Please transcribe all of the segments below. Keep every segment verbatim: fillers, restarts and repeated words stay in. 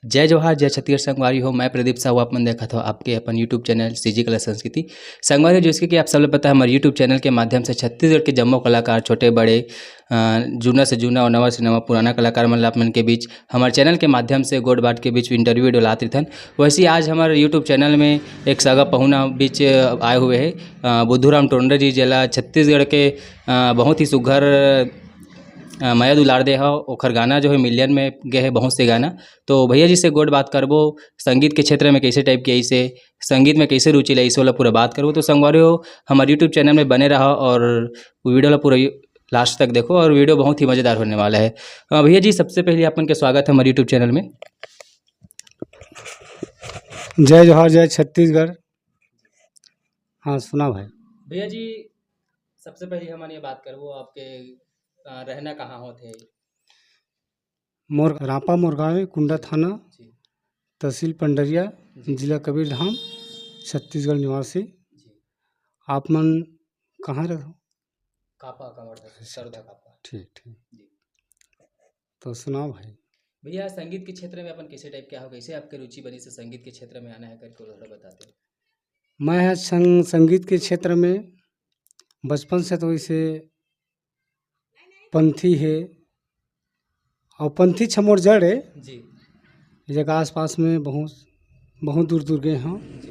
जय जोहार, जय छत्तीसगढ़ संगवारी हो। मैं प्रदीप साहू, आप मन देखत हो आपके अपन YouTube चैनल सीजी कला संस्कृति। संगवारी हो, जैसे कि आप सब लोग पता है, हमारे YouTube चैनल के माध्यम से छत्तीसगढ़ के जम्मो कलाकार, छोटे बड़े, अ, जूना से जूना और नवा से नवा पुराना कलाकार मन ला आप मन के बीच हमारे चैनल के माध्यम से गोठ बात के बीच इंटरव्यू वीडियो लात रहिथन। वैसे ही आज हमारे YouTube चैनल में एक सगा पहुना बीच आए हुए हैं, अ, बुद्धू राम टोंडा जी, जेला छत्तीसगढ़ के, अ, बहुत ही सुघर, अ, मया दुलार दे हो। ओखर गाना जो है मिलियन में गए है, बहुत से गाना। तो भैया जी से गोठ बात करबो, संगीत के क्षेत्र में कैसे टाइप के ऐसे, संगीत में कैसे रुचि ले, ऐसे वाला पूरा बात करबो। तो संगवारी हो, हमारे YouTube चैनल में बने रहो और वीडियो ला पूरा लास्ट तक देखो, और वीडियो बहुत ही मज़ेदार होने वाला है। अ, भैया जी, सबसे पहले आप मन के स्वागत है हमारे YouTube चैनल में। जय जोहार, जय छत्तीसगढ़। हाँ, सुना भाई। भैया जी, सबसे पहले हमन ये बात करबो, आपके, अ, रहना कहाँ होथे? मोर रापा मोरगांव, कुंडा थाना, जी। तहसील पंडरिया, जी। जिला कबीरधाम, छत्तीसगढ़ निवासी। जी। आप मन कहाँ रहो? कापा, कांवड़ धर, अच्छा। सरोधा कापा। ठीक, ठीक। जी। तो सुनाओ भाई। भैया, संगीत के क्षेत्र में अपन कैसे टाइप के हो, कैसे आपके रुचि बनी से संगीत के क्षेत्र में आना है करके थोड़ा बताते हो? मैं हा संग-, संगीत के क्षेत्र में बचपन से तो इसे पंथी है, और पंथी छ मोर जड़ है। जी। ये जगह आसपास में बहुत, बहुत दूर दूर गए हूँ। जी।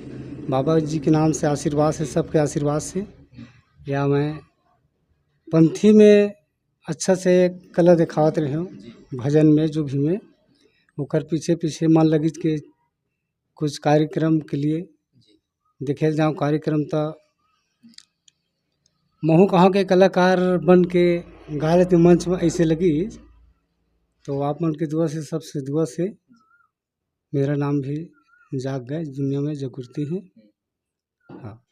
बाबा जी के नाम से आशीर्वाद से, सबके आशीर्वाद से, या मैं पंथी में अच्छा से कला दिखावत रहे हूँ। जी। भजन में, जो भी में, ओकर पीछे पीछे मन लगित के कुछ कार्यक्रम के लिए जी। देखे जाऊँ कार्यक्रम, त महू कहाँ के कलाकार बन के गा लेते मंच में, ऐसे लगी। तो आप मन के दुआ से, सबसे दुआ से मेरा नाम भी जाग गए, दुनिया में जागृति है। हाँ।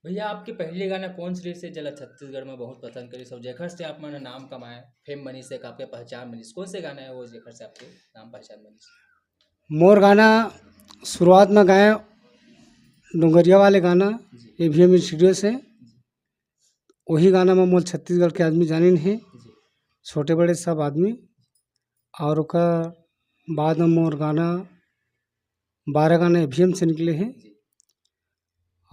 भैया, आपके पहले गाना कौन से से जला छत्तीसगढ़ में बहुत पसंद करी सब, जेखर से आप मन नाम कमाए, फेम बनी से, आपके पहचान बनी से? कौन से गाना है वो जेखर से आपके नाम पहचान बनी से? मोर गाना शुरुआत में गाए डोंगरिया वाले गाना, जी। एवीएम स्टूडियो से। जी। वही गाना में मोर छत्तीसगढ़ के आदमी जानिन है, जी। छोटे बड़े सब आदमी। और ओकर बाद में मोर गाना, बारह गाना एवीएम से निकले हैं। जी।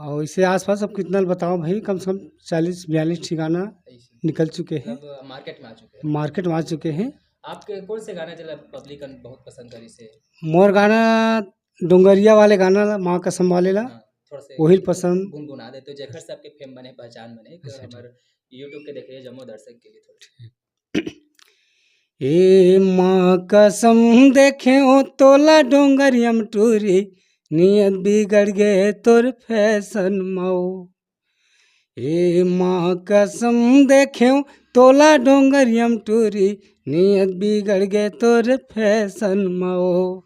और इसे आसपास अब कितना बताओ भाई, कम से कम चालीस बयालीस ठी गाना ऐसे। निकल चुके हैं। मतलब मार्केट में आ चुके हैं। मार्केट में आ चुके हैं। आपके कौन से गाना जला पब्लिक बहुत पसंद करी से? मोर गाना डोंगरिया वाले गाना ला, माँ कसम वाले ला, हाँ, थोड़ा से वही पसंद। गुनगुना दे तो जेखर से आपके फेम बने, पहचान बने, कि अच्छा, ठीक। हमारे YouTube के देख रहे जम्मो दर्शक के लिए थोड़ा। ए माँ कसम देखेंव तोला डोंगरिया म टूरी, नियत बिगड़ गे तोर फैशन मऊ। ए माँ कसम देखेंव तोला डोंगरिया म टूरी, नियत बिगड़ गे तोर फैशन मऊ।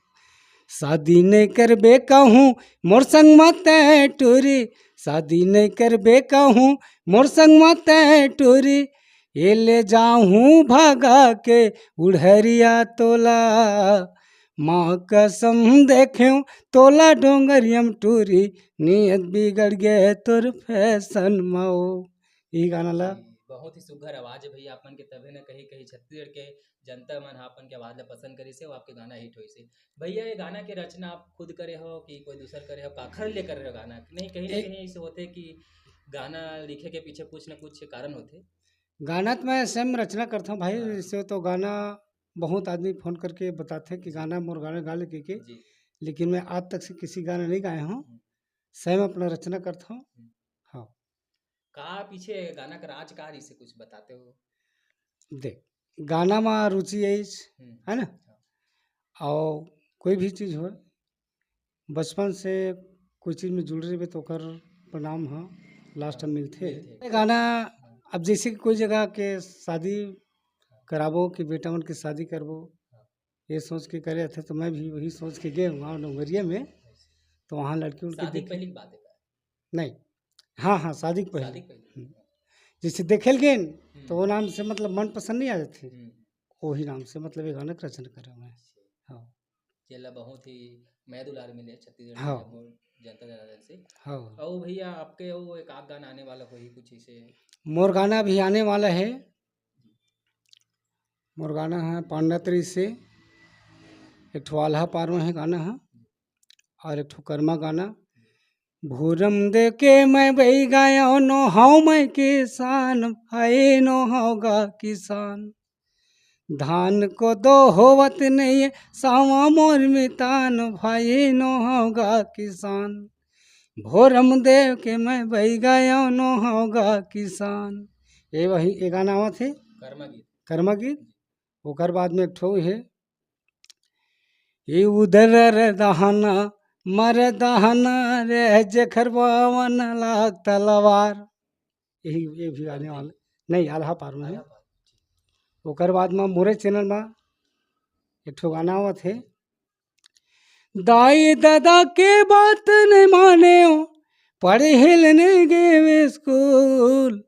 शादी नइ करबे कहूँ मोर संग म तैं टूरी, शादी नइ करबे कहूँ मोर संग म तैं टूरी, ए ले जाहूँ भगा के उड़हरिया तोला। माँ कसम देखेंव तोला डोंगरिया म टूरी, नियत बिगड़ गे तोर फैशन मऊ। यही गाना ला। जी, बहुत ही सुघर आवाज है भैया आप मन के, तभे न कहीं कहीं छत्तीसगढ़ के जनता मन ह आपन के आवाज ला पसंद करिस हे, वो आपके गाना हिट होइस हे। भैया, ये गाना के रचना आप खुद करे हो कि कोई दूसर करे हो? काखर ले करे हो गाना? नहीं, कहीं ना ए- कहीं ऐसे होथे कि गाना लिखे के पीछे कुछ ना कुछ कारण होथे। गाना तो मैं स्वयं रचना करता हूँ भाई, हाँ। जैसे तो गाना बहुत आदमी फोन करके बताथे कि गाना, मोर गाना गा ले के, के। जी। लेकिन मैं आज तक से किसी गाना नहीं गाया हूँ, हम्म। स्वयं अपना रचना करता हूँ। हम्म। हाँ। का पीछे गाना का राज का रहिस हे, कुछ बताते हो? देख, गाना में रुचि आइस, हम्म। है ना? हाँ। और कोई भी चीज हो, बचपन से कोई चीज में जुड़ रहिबे तो ओकर परिणाम ह लास्ट में मिलथे। मिलथे। ये गाना, हाँ। अब जैसे कि कोई जगह के शादी कराबो कि बेटा मन के शादी करबो, हाँ। ये सोच के करे थे, तो मैं भी वही सोच के गए वहाँ डोंगरिया में, तो वहाँ लड़की उड़की शादी के देखे। पहली की बात है? नहीं, हाँ, हाँ, शादी के पहले। शादी के पहले। हम्म। जैसे देखे ल गेन, हम्म। तो वो नाम से मतलब मन पसंद नहीं आ जाते, हम्म। वही नाम से मतलब ये गाना के रचना करे मैं। अच्छा। हाँ। जेला बहुत ही मया दुलार मिले छत्तीसगढ़ के हाँ। जम्मो जनता जनार्दन से। हाँ। अउ भैया, आपके वो एक आध गाना आने वाला होही कुछ ऐसे? मोर गाना भी आने वाला है। मोर गाना है पांडा तरी से, एक ठो आल्हा पार में हे गाना ह, और एक ठो कर्मा गाना। भोरम दे के मैं बई गायव, नो हव मैं किसान, भाई नो हव गा किसान। धान को दो होवत नहीं है, सावा मोर मितान, भाई नो हव गा किसान। भोरम देव के मैं बई गायव, नो हव गा किसान। ये वही, ये गाना आवत हे कर्मा गीत। कर्मा गीत। ओकर बाद में एक ठो हे, ये उधर रे दहना, मर दहना रे, जेखर बावन लाख तलवार। यही, ये भी आने वाला, नहीं, आल्हा पार में हे। ओकर बाद में मोरे चैनल में एक ठो गाना आवत हे, दाई ददा के बात नहीं माने हो, पढ़े ले नहीं गए स्कूल।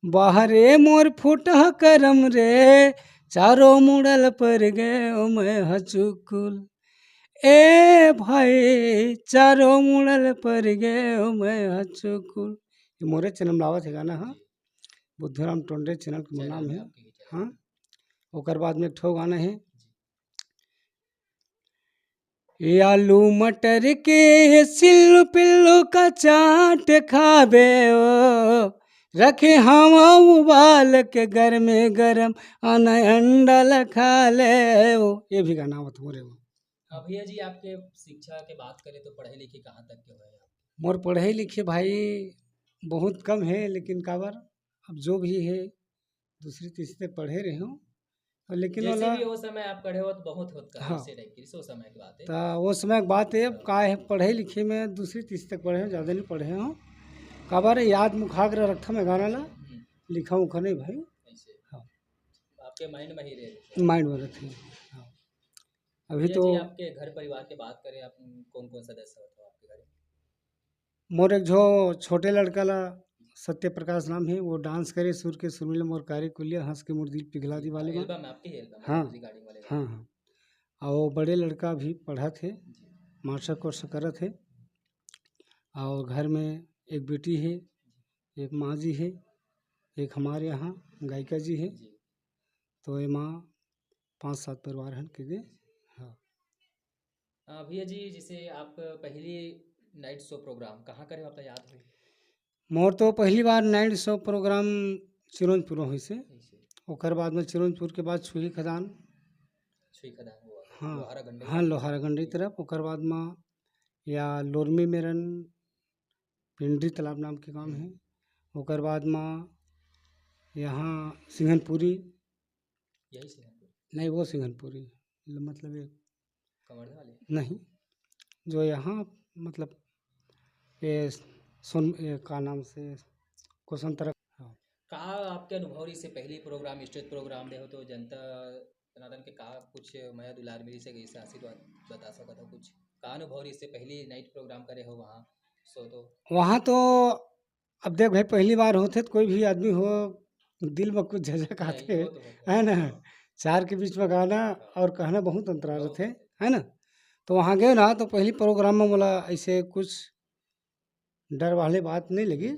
बाहरे मोर फुटहा करम रे, चारों मुड़ल पर गए ओ मैं ह चुकुल। ए भाई, चारों मुड़ल पर गए ओ मैं ह चुकुल। ये मोरे चैनल में आवत हे गाना ह, बुद्धूराम टोंडे चैनल के नाम हे। हाँ, ओकर बाद में एक ठो गाना हे, ये आलू मटर के सिल्लू पिल्लू का चाट खाबे ओ, रखे हवा उबाल के गरमे गरम अन अंडा ल खा ले ओ। ये भी गाना आवत मोरे में। हाँ भैया जी, आपके शिक्षा के बात करें तो पढ़े लिखे कहाँ तक के हुए आप? मोर पढ़े लिखे भाई बहुत कम हे, लेकिन काबर, अब जो भी हे, दूसरी तीसरी तक पढ़े रहे हूँ, लेकिन जैसे वाला भी वो समय आप पढ़े हो तो बहुत होत का हाँ। ऐसे टाइप की, जैसे वो समय की बात है। तो वो समय की बात है, अब का है, पढ़े लिखे में दूसरी तीसरी तक पढ़े हूँ, ज़्यादा नहीं पढ़े हूँ। काबर याद मुखाग्र रखता मैं गाना ला, हम्म। लिखा उखा नहीं भाई। ऐसे। हाँ। आपके माइंड में ही रहे। माइंड में रखे। हाँ। अभी भैया तो जी, आपके घर परिवार की बात करें, आप कौन कौन सदस्य होते हो आपके घर में? मोर एक झो छोटे लड़का ला, सत्य प्रकाश नाम हे, वो डांस करे, सुर के सुरमी ला मोर कारी कुलिया, हंस के मोर दिल पिघला दी वाले में। एल्बम, आपके ही एल्बम, हाँ। रिकॉर्डिंग वाले हाँ, गाने। हाँ। और वो बड़े लड़का भी पढ़त हे, जी। मास्टर कोर्स करत हे। और घर में एक बेटी हे, एक माँ जी हे, एक हमारे यहाँ गायिका जी हे। जी। तो ये माँ पाँच सात परिवार हन के दे। हाँ। अ, भैया जी, जैसे आप पहली नाइट शो प्रोग्राम कहाँ करे हो, आपका याद हो? मोर तो पहली बार नाइट शो प्रोग्राम चिरौंजपुर में होइसे। ऐसे। ओकर बाद में चिरौंजपुर के बाद छुही खदान। छुही खदान हुआ। हाँ। लोहारा गंडई। हाँ, लोहारा गंडई तरफ। ओकर बाद में या लोरमी मेरन पिंडरी तालाब नाम के गाँव हे। हम्म। ओकर बाद में यहाँ सिंघनपुरी। यही सिंघनपुरी? नहीं, वो सिंघनपुरी, मतलब ये कवर्धा वाले? नहीं, जो यहाँ, मतलब ये सोन-, ये का नाम से, कोसंतरा। हाँ। का आपके अनुभव रहिसे पहली प्रोग्राम, स्टेज प्रोग्राम दे हो तो जनता जनार्दन के का कुछ मया दुलार मिलिसे, कैसे आशीर्वाद बता सकत हो कुछ? का अनुभव रहिसे पहली नाइट प्रोग्राम करे हो वहाँ शो तो? वहाँ तो अब देख भाई, पहली बार होथे तो कोई भी आदमी हो, दिल में कुछ झझक नहीं, आथे, वो तो होथे। है ना? हाँ। चार के बीच में गाना हाँ। और कहना बहुत अंतराल बहुत। रथे, है ना? तो वहाँ गए ना, तो पहली प्रोग्राम में मोला ऐसे कुछ डर वाले बात नहीं लगी।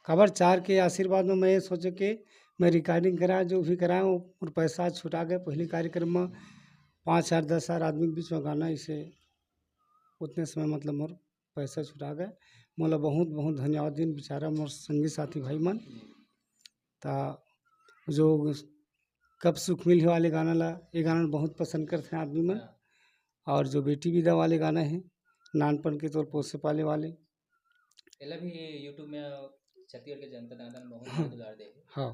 काबर चार के आशीर्वाद में मैं ये सोचे कि मैं रिकॉर्डिंग करा, जो भी करा, वो मोर पैसा छुटा गए। पहली कार्यक्रम में पाँच हजार, दस हजार आदमी के बीच में गाना, इसे उतने समय मतलब मोर पैसा छुटा गए। मोला बहुत बहुत धन्यवाद दिन बेचारा मोर संगी साथी भाई मन। ता जो कब सुख मिलही वाले गाना ला, ये गाना ला बहुत पसंद करथे आदमी मन। हाँ। और जो बेटी विदा वाले गाना हे, नानपन के तोर पोसे पाले वाले। एला भी YouTube में छत्तीसगढ़ के जनता दादा ने बहुत हाँ। दुलार दे हे। हाँ।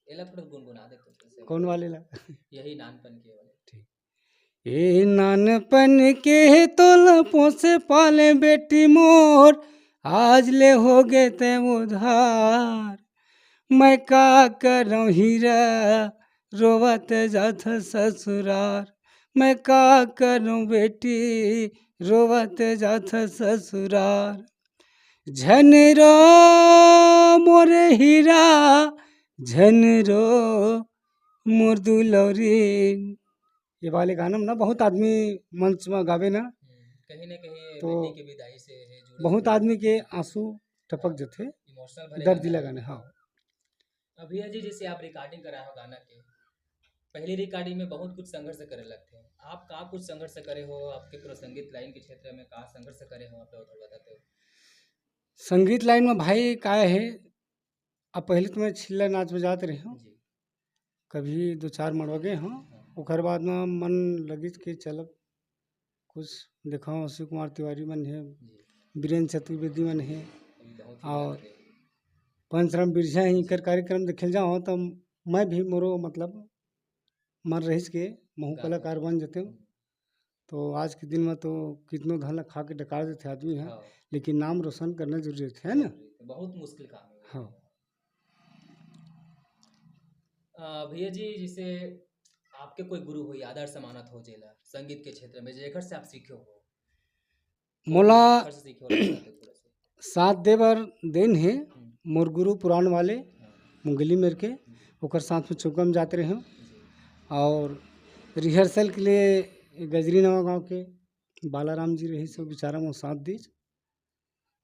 एला थोड़ा गुनगुना दे तो, जैसे कौन वाले ला? यही नानपन के वाले। ठीक। ए नानपन के तोला पोसे पाले बेटी मोर, आज ले हो गे ते उधार। मैं का करौं हीरा, रोवत जात ससुरार। मैं का करौं बेटी, रोवत जात ससुरार। झन रो मोर हीरा, झन रो मोर दुलौरी। ये वाले गाना में ना बहुत आदमी मंच में गावे ना, हम्म, कहीं ना कहीं तो बेटी के विदाई से है जुड़े बहुत हुए। आदमी के आंसू टपक जथे, इमोशनल भरे दर्द गाना दिला है। गाने, हाँ। अभी अजय, जैसे आप रिकॉर्डिंग कराए हो गाना के, पहली रिकॉर्डिंग में बहुत कुछ संघर्ष करे लगथे। आप का कुछ संघर्ष करे हो, आपके पूरा संगीत लाइन के क्षेत्र में का संघर्ष करे हो, आप लोग थोड़ा बताते हो? संगीत लाइन में भाई का हे, अब पहले तो मैं छिल्ला नाच बजात रहे हूँ, जी। कभी दो चार मड़वा गए हूँ, हाँ। ओकर बाद में मन लगिस के चलब कुछ देखा हूँ, शिव कुमार तिवारी मन हे, जी। बीरेंद्र चतुर्वेदी मन हे, अभी बहुत ही और याद है। पंचराम बिरसा ही कर कार्यक्रम देखे जाओ तो मैं भी मोरो मतलब मन रहिस के महू गाना। कलाकार बन जते। हम्म। तो आज के दिन में तो कितनो धन ला खा के डकार देथे आदमी ह, हाँ। लेकिन नाम रोशन करना जरूरी रहिथे, है ना? जरूरी है, बहुत मुश्किल काम है। हाँ। अ, भैया जी, जैसे आपके कोई गुरु हो, आदर्श मानत हो जेला संगीत के क्षेत्र में, जेकर से आप सीखे हो? मोला ओकर से सीखे हो, थोड़ा सा। साथ दे बर देन हे हम्म। मोर गुरु पुरान वाले हाँ। मुंगली मेर के, हम्म। ओकर साथ में चौका में जात रहे हूँ। जी। और रिहर्सल के लिए गजरी नवा गाँव के बालाराम जी रहिस, वो बेचारा मोर साथ दीस,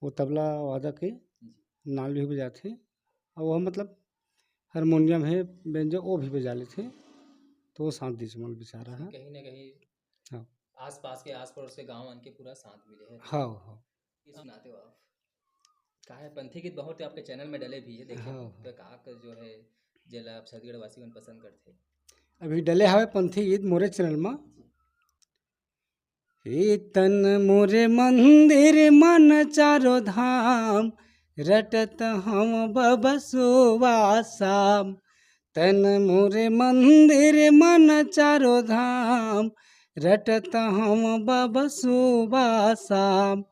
वो तबला वादक हे, जी। नाल भी बजाथे, और वो मतलब हारमोनियम हे, बेंजो, वो भी बजा लेथे, तो वो साथ दीस मोर बेचारा ह। कहीं ना कहीं हाँ। आसपास के, आस पड़ोस के गाँव मन के पूरा साथ मिले हे। हाँ, हाँ। ये सुनाते हो आप? का है, पंथी गीत बहुत आपके चैनल में डले भी है, देखिए, हाँ, हाँ। तो का का जो है, जेला आप छत्तीसगढ़ वासी मन पसंद करथे। अभी डले हवे पंथी गीत मोरे चैनल में। जी। ए तन मोरे मंदिर मन चारो धाम, रटत हम बबसुवा साम। तन मोरे मंदिर मन चारो धाम, रटत हम बबसुवा साम।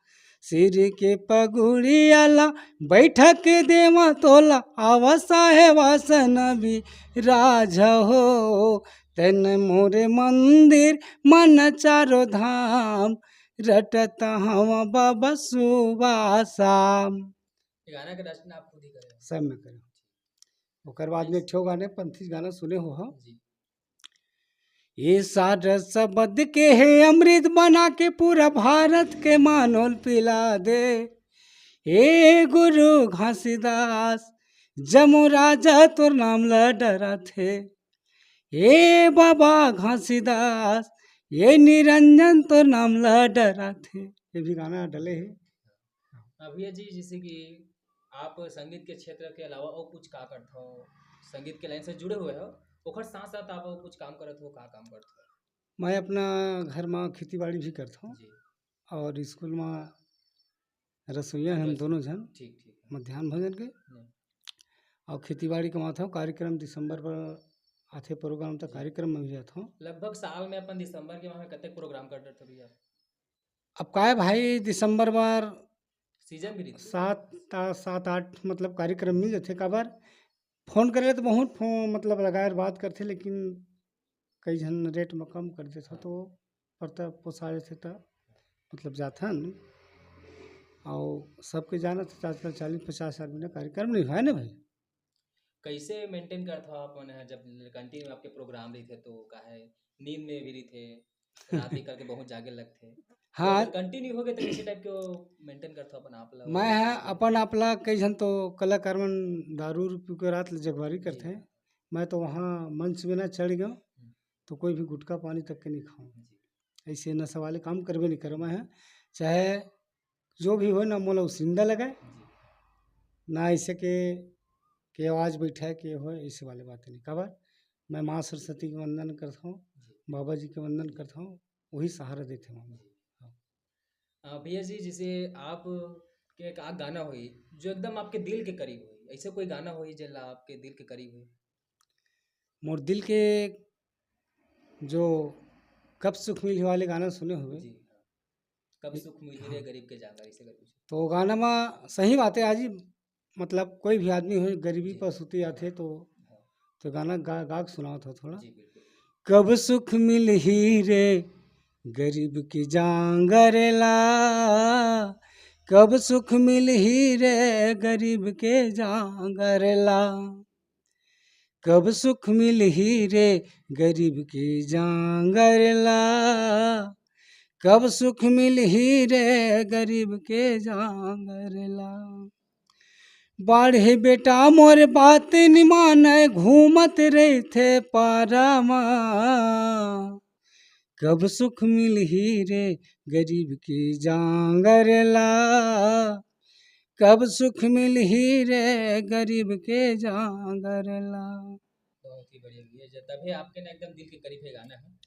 सिर के पगुड़िया ला बैठक देवा तोला, आवा साहेब आसन बिराज हो। तन मोरे मंदिर मन चारो धाम, रटत हम बबसुवा साम। ये गाना के रचना आप खुद ही करे हो? सब मैं करे। ओकर बाद में एक ठो गाने पंथी गाना सुने हो हम। जी। ये सारा शब्द के है अमृत बना के पूरा भारत के मानोल पिला दे। हे गुरु घासीदास, जमो राजा तोर नाम ल डराथे। हे बाबा घासीदास, ये निरंजन तोर नाम ल डराथे। ये भी गाना डले हे। अ, भैया जी, जैसे कि आप संगीत के क्षेत्र के अलावा और कुछ का करत हो? संगीत के लाइन से जुड़े हुए हो, ओखर साथ-साथ आप और कुछ काम करत हो, का काम करत हो? मैं अपना घर में खेती बाड़ी भी करत हूँ जी। और स्कूल में रसोईया हम ठीक है। दोनों झन ठीक, ठीक है। मध्यान्ह भोजन के हम्म। और खेती बाड़ी कमात हूँ। कार्यक्रम दिसंबर पर आथे प्रोग्राम, तो जी। कार्यक्रम में भी जात हूँ। लगभग साल में अपन दिसंबर के वहाँ कतेक प्रोग्राम कर डरते भैया? अब का है भाई, दिसंबर बार सीजन भी रहिथे। सात, आ, सात आठ मतलब कार्यक्रम मिल जाथे। काबर फोन करे तो बहुत फोन मतलब लगाए बात करथे, लेकिन कई झन रेट में कम कर देथे तो परता पोसा जाथे त मतलब जाथन। और सबके जानत हे आजकल चालीस पचास हजार बिना कार्यक्रम नहीं होय ना भाई। कैसे मेंटेन करत हो आप मन ह, जब कंटिन्यू आपके प्रोग्राम रहिथे तो का है, नींद में भी रहिथे, रात भी करके बहुत जागे लगथे। तो हाँ। अगर कंटिन्यू हो गए तो किसी टाइप के वो मेंटेन करत हो अपन आप ला? मैं ह अपन आप ला कई झन तो कलाकार मन दारू उरू पी के रात ले जगवारी जी। करथे। मैं तो वहाँ मंच में ना चढ़ गया हम्म। तो कोई भी गुटखा पानी तक के नहीं खाऊँ। जी। ऐसे नशा वाले काम करबे नहीं करो मैं ह। चाहे जो भी हो ना, मोला उसिंदा लगे, जी। ना ऐसे के, के आवाज बैठे के हो, ऐसे वाले बात नहीं। काबर मैं माँ सरस्वती के वंदन करत हूँ, जी। बाबा जी के वंदन करत हूँ, वही सहारा देथे मोला। जी। हाँ। अ, भैया जी, जैसे आप के एक आध गाना होई जो एकदम आपके दिल के करीब होई, ऐसे कोई गाना होई जेला आपके दिल के करीब होई? मोर दिल के जो कब सुख मिलही वाले गाना सुने होबे। जी, हाँ। कब सुख मिलही रे हाँ। गरीब के जांगर, ऐसे कर कुछ। तो गाना में सही बात है, आज ही मतलब कोई भी आदमी हो गरीबी जी। पर सुती आथे तो, हाँ। तो गाना गा, गा के सुनावत हो थोड़ा। जी, बिल्कुल। कब सुख मिलही रे गरीब के जांगर ला, कब सुख मिलही रे गरीब के जांगर ला। कब सुख मिलही रे गरीब के जांगर ला, कब सुख मिलही रे गरीब के जांगर ला। बाढ़े बेटा मोर बात निमानय, घूमत रहिथे पारा मा। कब सुख मिलही रे गरीब के जांगर ला, कब सुख मिलही रे गरीब के जांगर ला। बहुत ही बढ़िया भैया, जब तभी आपके ना एकदम दिल के करीब है गाना है।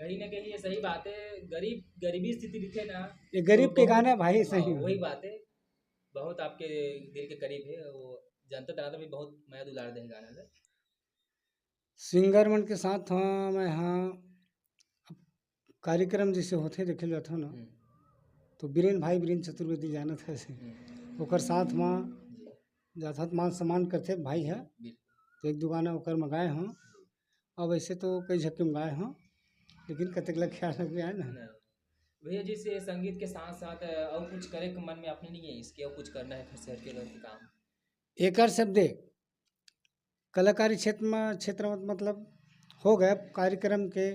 कहीं ना कहीं ये सही बात है, गरीब, गरीबी स्थिति दिखे ना, ये गरीब तो के बहुत, गाना है भाई, हाँ, सही में। वही बात है, बहुत आपके दिल के करीब है, वो जनता दनादन भी बहुत मया दुलार दे गाना है। सिंगर मन के साथ हाँ, मैं हाँ, अब कार्यक्रम जैसे होथे, देखे ल जाथों ना, हम्म। तो बीरेन भाई, बीरेन चतुर्वेदी जानत है से, हम्म। ओकर साथ मा जी। जाथत मान सम्मान करथे भाई है, बिल्कुल। तो एक दो गाना ओकर म गाए हों। अब ऐसे तो कई झक्के म गाए हों, लेकिन कतेक ला ख्याल रखबे, है ना? नहीं। भैया, जैसे संगीत के साथ साथ, अ, और कुछ करे के मन में आपने नहीं है इसके, और कुछ करना है घर से हट के घर के काम? एकर से अब देख, कलाकारी क्षेत्र में, क्षेत्र में मतलब हो गया कार्यक्रम के,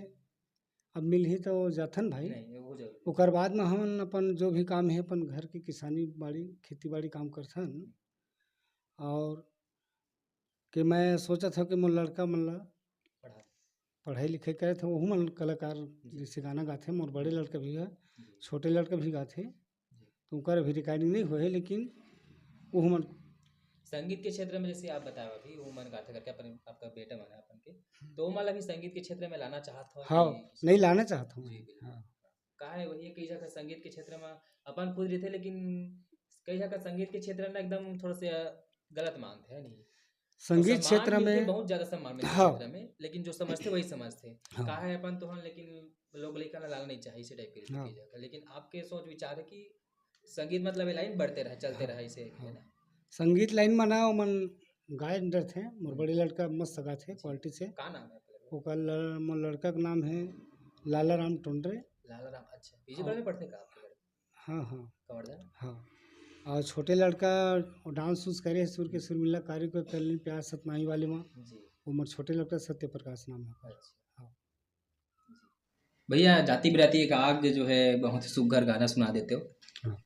अब मिलही तो जाथन भाई। नहीं, वो जरूर। ओकर बाद में हमन अपन जो भी काम है, अपन घर के किसानी बाड़ी, खेती बाड़ी काम करथन। और कि मैं सोचत हव कि मोर लड़का मन ला पढ़ा दे। पढ़ाई लिखाई करे थे, वहू मन कलाकार जी। जैसे गाना गाथे, मोर बड़े लड़का भी है, जी। छोटे लड़का भी गाथे, जी। तो ओकर अभी रिकॉर्डिंग नहीं होए, लेकिन वहू मन संगीत के क्षेत्र में, जैसे आप बताए अभी, वो मन गाथे करके अपन, आपका बेटा मन है अपन के, हम्म। तो वो मन ला भी संगीत के क्षेत्र में लाना चाहत हो हाँ, कि नहीं, लाना चाहत हूँ जी, मैं। बिल्कुल। हाँ। का है, वही है, कई जगह संगीत के क्षेत्र में अपन खुद रहिथे, लेकिन कई जगह संगीत के क्षेत्र में एकदम थोड़ा सा गलत मानते हैं, नहीं? और संगीत सम्मान क्षेत्र मिलथे, में बहुत ज्यादा सम्मान मिलथे हाँ। क्षेत्र में, लेकिन जो समझथे वही समझथे। हाँ। का है, अपन तो हम, लेकिन लोग लइका ला लाना नहीं चाहिए, इसे टाइप के हाँ। कई जगह। लेकिन आपके सोच विचार है कि संगीत मतलब ये लाइन बढ़ते रहे, चलते हाँ। रहे इसे, है हाँ। ना? संगीत लाइन में ना, ओमन गाए डरथे, मोर हम्म। बड़े लड़का मस्त गाथे जी। क्वालिटी से। का नाम है आपके लड़का? ओकर ल-, मोर लड़का के नाम है लाला राम टोंडरे। लाला राम, अच्छा। पीजी हाँ। कॉलेज में पढ़ते का आपके लड़का? हाँ, हाँ। कवर्धा? हाँ। और छोटे लड़का वो डांस उस करे, सुर के सुर मिला, कारी को कर लेन प्यार सतनाई वाले में। जी। वो मोर छोटे लड़का सत्य प्रकाश नाम है। अच्छा। हाँ। भैया, जाति बिराती एक आग जो है, बहुत ही सुघर गाना सुना देते हो। हाँ।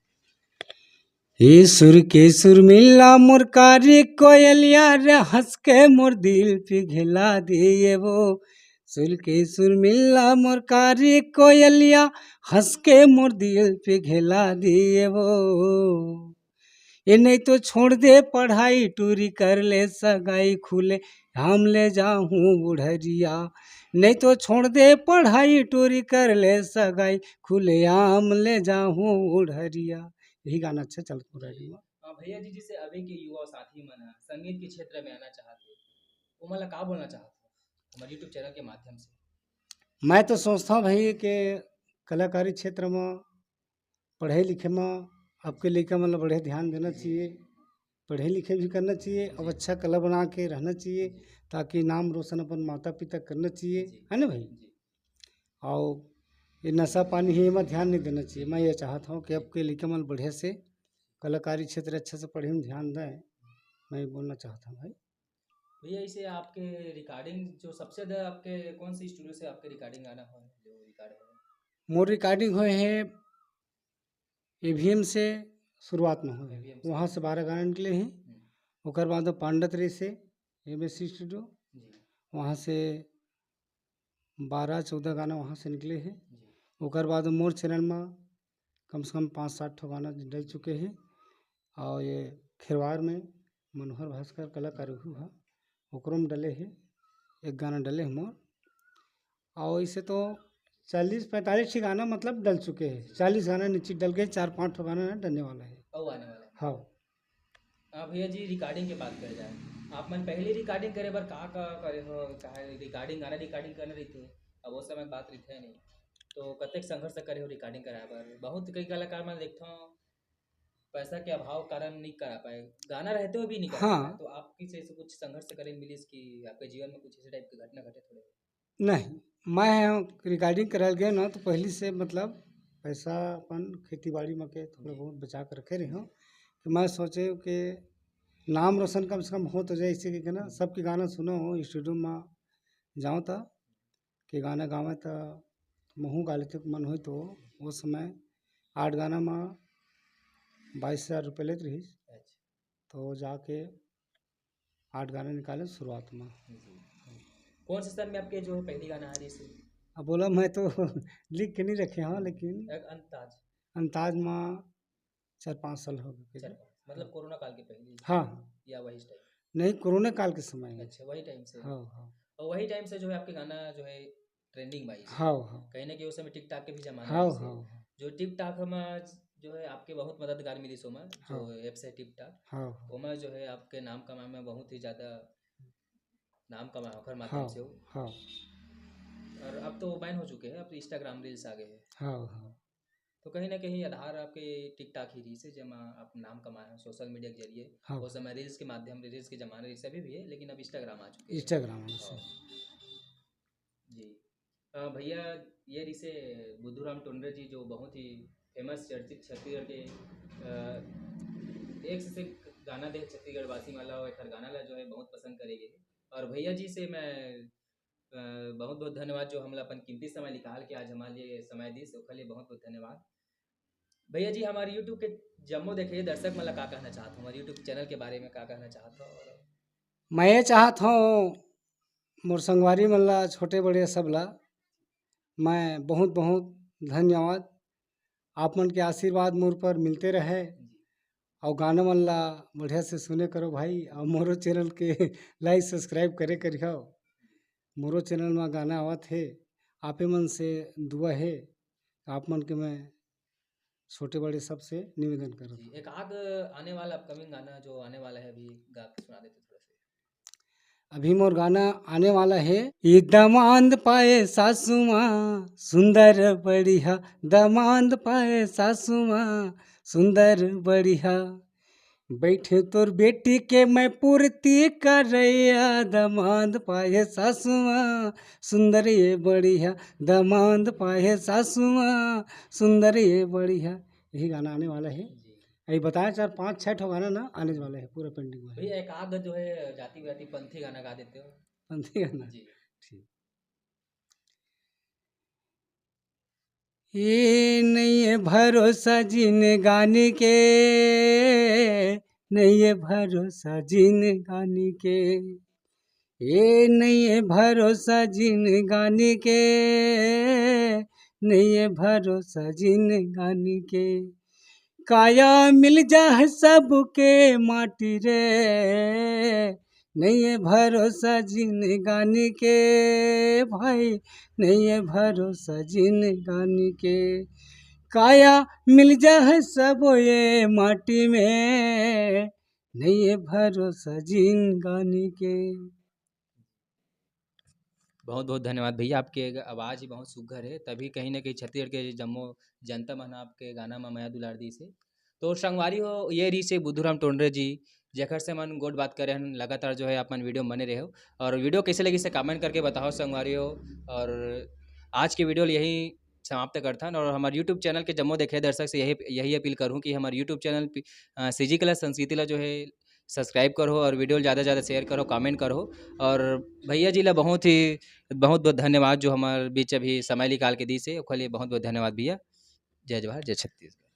ए सुर के सुर मिला मोर कारी कोयलिया रे, हंस के मोर दिल पिघला दिए वो। सुर के सुर मिला मोर कारी कोयलिया, हंस के मोर दिल पिघला दिए वो। ए नहीं तो छोड़ दे पढ़ाई, टूरी कर ले सगाई, खुले आम ले जाहूँ बुढ़रिया। नहीं तो छोड़ दे पढ़ाई, टूरी कर ले सगाई, खुले आम ले जाहूँ बुढ़रिया। यही गाना अच्छा चलत मोर रेडियो में। हाँ भैया जी, जैसे अभी के युवा साथी मन ह संगीत के क्षेत्र में आना चाहत हे, ओमन ला का बोलना चाहत हो हमारे YouTube चैनल के माध्यम से? मैं तो सोचता हूँ भाई कि कलाकारी क्षेत्र में, पढ़े लिखे में आपके लइका मन ला बढ़िया ध्यान देना चाहिए, पढ़े लिखे भी करना चाहिए, अब अच्छा कला बना के रहना चाहिए, ताकि नाम रोशन अपन माता पिता करना चाहिए, जी। है ना भाई? जी। और ये नशा पानी है, एमा ध्यान नहीं देना चाहिए। मैं ये चाहता हूँ कि आपके लइका मन बढ़िया से कलाकारी क्षेत्र अच्छा से पढ़े में ध्यान दें, मैं ये बोलना चाहता हूँ भाई। भैया, इसे आपके रिकॉर्डिंग जो सबसे ज्यादा आपके कौन से स्टूडियो से आपके रिकॉर्डिंग आना हो, जो रिकॉर्ड हो? मोर रिकॉर्डिंग होए है एवीएम से शुरुआत में होए, एवीएम से। वहाँ से बारह गाना निकले हैं। हम्म। ओकर बाद पांडत रे से एमएससी स्टूडियो, जी। वहाँ से बारह चौदह गाना वहाँ से निकले हैं। जी। ओकर बाद मोर चैनल में कम से कम पाँच सात ठो गाना डल चुके हैं। और ये खेरवार में मनोहर भास्कर कलाकार हु हा, ओकरो में डले हे, एक गाना डले हे मोर। और इसे तो चालीस पैंतालीस ठी गाना मतलब डल चुके हैं, चालीस गाना निश्चित डल गए, चार पाँच ठो गाना डलने वाला है। अउ आने वाला है। हाँ। हाँ भैया जी, रिकॉर्डिंग के बात करे जाए, आप मन पहली रिकॉर्डिंग करे बर का, का करे हो? का है रिकॉर्डिंग, गाना रिकॉर्डिंग करना रहिथे, अब वो समय बात रहिथे नहीं, तो कतेक संघर्ष करे हो रिकॉर्डिंग कराए बर? बहुत कई कलाकार मन देखथों, पैसा के अभाव कारण नहीं करा पाए, गाना रहते हुए भी नहीं करा हाँ। पाए। तो आप किसी से कुछ संघर्ष करे मिलिस कि आपके जीवन में कुछ इसी टाइप की घटना घटे थोड़े? नहीं, मैं रिकॉर्डिंग कराए गए ना, तो पहली से मतलब पैसा अपन खेती बाड़ी में के थोड़ा जी। बहुत बचा के रखे रहे हूँ। तो मैं सोचे कि नाम रोशन कम से कम हो तो जाए, इसी के ना, सबके गाना सुनो हो, स्टूडियो में जाओ था कि गाना गावे, त महू गा लेते, मन होई तो। वो समय आठ गाना में बाईस हजार रुपये लेत रहिस। अच्छा। तो जाके आठ गाना निकाले शुरुआत में। जी। कौन से सन में आपके जो है पहली गाना आ रही थी? अब बोला, मैं तो लिख के नहीं रखे हूँ, लेकिन एक अंदाज। अंदाज में चार पाँच साल हो गए। चल, मतलब कोरोना काल के पहले हाँ। या वही टाइम? नहीं, कोरोना काल के समय है। अच्छा, वही टाइम से। हाँ, हाँ। और वही टाइम से जो है आपके गाना जो है ट्रेंडिंग में आई। हाँ, हाँ। कहीं ना कहीं उस समय टिकटॉक के भी जमाना हाँ, रहिस हे। हाँ, हाँ। जो टिकटॉक में जो है आपके बहुत मददगार मिलिस ओमा, जो हाँ। ऐप्स है टिकटॉक, हाँ, हाँ। ओमा जो है आपके नाम कमाए में बहुत ही ज़्यादा नाम कमाए ओखर माध्यम हाँ, से हो। हाँ, और अब तो बैन हो चुके हैं, अब तो इंस्टाग्राम रील्स आ गए हैं। हाँ, हाँ। तो कहीं ना कहीं आधार आपके टिकटॉक ही रहिस हे, जेमा आप नाम कमाए हो सोशल मीडिया के जरिए। हाँ। उस समय रील्स के माध्यम, रील्स के जमाने रहिस, अभी भी है, लेकिन अब इंस्टाग्राम आ चुके हैं। इंस्टाग्राम में से। हाँ। जी। अ, भैया, ये रहिस हे बुद्धू राम टोंडरे जी, जो बहुत ही फेमस चर्चित छत्तीसगढ़ के, अ, एक से एक गाना दे छत्तीसगढ़ वासी मन ला, एखर गाना ला जो है बहुत पसंद करे गे। और भैया जी से मैं, अ, बहुत बहुत धन्यवाद, जो हमला अपन कीमती समय निकाल के आज हमारे लिए समय दिस, ओखर लिए बहुत बहुत धन्यवाद। भैया जी, हमारे यूट्यूब के जम्मो देखे दर्शक मन ला का कहना चाहत हो, हमारे यूट्यूब चैनल के बारे में का कहना चाहत हो? और मैं ये चाहत हूँ, मोर संगवारी मन ला, छोटे बड़े सब ला, मैं बहुत बहुत धन्यवाद। आप मन के आशीर्वाद मोर पर मिलते रहे, और गाना मन ला बढ़िया से सुने करो भाई, और मोरो चैनल के लाइक सब्सक्राइब करे करिहो। मोरो चैनल में गाना आवत हे, आपे मन से दुआ हे, आप मन के मैं छोटे बड़े सबसे निवेदन करत जी, हूँ। एक आग आने वाला अपकमिंग गाना जो आने वाला है, अभी गा के सुना देते थोड़ा सा। अभी मोर गाना आने वाला है। ई दमांद पाए सासू माँ, सुंदर बढ़िया, दमांद पाए सासू माँ, सुंदर बढ़िया। बैठे तोर बेटी के मैं पूर्ति करैया, दमांद पाए सासू माँ, सुंदर ये बढ़िया, दमांद पाए सासू माँ, सुंदर ये बढ़िया। यही गाना आने वाला है। जी। अभी बताया चार पाँच छः ठो गाना ना आने वाला है, पूरा पेंडिंग में है। भैया, एक आग जो है जाति वाति पंथी गाना गा देते हो। पंथी गाना। जी। ठीक। ये नहीं है भरोसा जिनगानी के, नहीं है भरोसा जिनगानी के, ये नहीं है भरोसा जिनगानी के, नहीं है भरोसा जिनगानी के। काया मिल जा है सबके माटी रे, नहीं है भरोसा जिनगानी के भाई, नहीं है भरोसा जिनगानी के। काया मिल जा है सब ये माटी में, नहीं है भरोसा जिनगानी के। बहुत बहुत धन्यवाद भैया, आपके आवाज़ ही बहुत सुघर है, तभी कहीं ना कहीं छत्तीसगढ़ के जम्मो जनता मन आपके गाना में मया दुलार दिस हे। तो संगवारी हो, ये रहिस हे बुद्धू राम टोंडरे जी, जेकर से मन गोठ बात करे हन। लगातार जो है आप मन वीडियो में बने रहो, और वीडियो कैसे लगिस हे कमेंट करके बताओ संगवारी हो। और आज के वीडियो ल यही समाप्त करथन, और हमारे यूट्यूब चैनल के जम्मो देखे दर्शक से यही यही अपील करूँ कि हमारे यूट्यूब चैनल CG Clash संस्कृति ला जो है सब्सक्राइब करो, और वीडियो ला ज़्यादा से ज़्यादा शेयर करो, कमेंट करो। और भैया जी ला बहुत ही बहुत बहुत धन्यवाद, जो हमारे बीच अभी समय निकाल के दिस हे, ओकर लिए बहुत बहुत धन्यवाद भैया। जय जोहार, जय छत्तीसगढ़।